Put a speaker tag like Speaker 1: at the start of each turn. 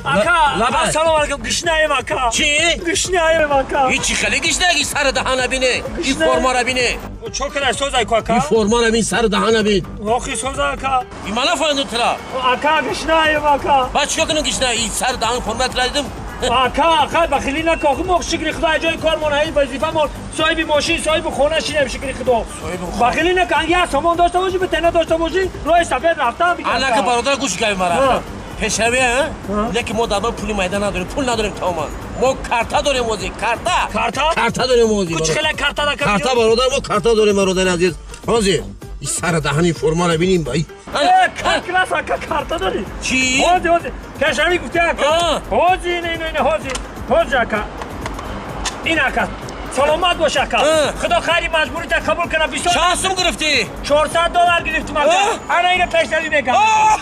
Speaker 1: Ака, ассалому алайкум, гушнаем, ака.
Speaker 2: Чӣ?
Speaker 1: Гушнаем, ака.
Speaker 2: И чӣ хеле гушнаги? Сари даҳана бине, и формара бине.
Speaker 1: Чо кадай созай ку, ака?
Speaker 2: И формара бин, сари даҳана бин.
Speaker 1: Охи соза, ака.
Speaker 2: И ман нафаҳмидум тура.
Speaker 1: Ака, гушнаем, ака.
Speaker 2: Баъд чико кунам гушна? И сари даҳан форма тура дидум.
Speaker 1: Ака, ака, бахилӣ нака, охи мо, шукри худо, ҷои кормон, ин вазифамон, соҳиби мошин, соҳиби хона шинем, шукри худо. Бахилӣ нака, як сомон дошта бошӣ, ба тена дошта бошӣ, роҳи сафед рафтан.
Speaker 2: Анака, бародар, гӯш кави мара. Пешравӣ, лекин мо дар пули майда надорем, пул надорем тамоман. Мо карта дорем ози, карта.
Speaker 1: Карта?
Speaker 2: Карта дорем ози.
Speaker 1: Чӣ хеле карта?
Speaker 2: Карта, бародар, мо карта дорем, бародари азиз. Ҳозир и сари даҳани формара бинем.
Speaker 1: Класс, ака, карта дорӣ?
Speaker 2: Чӣ?
Speaker 1: Ҳози, ҳози, пешравӣ гуфти, ака. Ҳози, ина, ина, ина, ҳози, ҳози, ака. Ин, ака, саломат бош, ака, худо хайри маҷбурита қабул кана. Бисёр
Speaker 2: Чанд сум гирифтӣ?
Speaker 1: $400 гирифтим, ака. Ана, ина пешравӣ мекардам.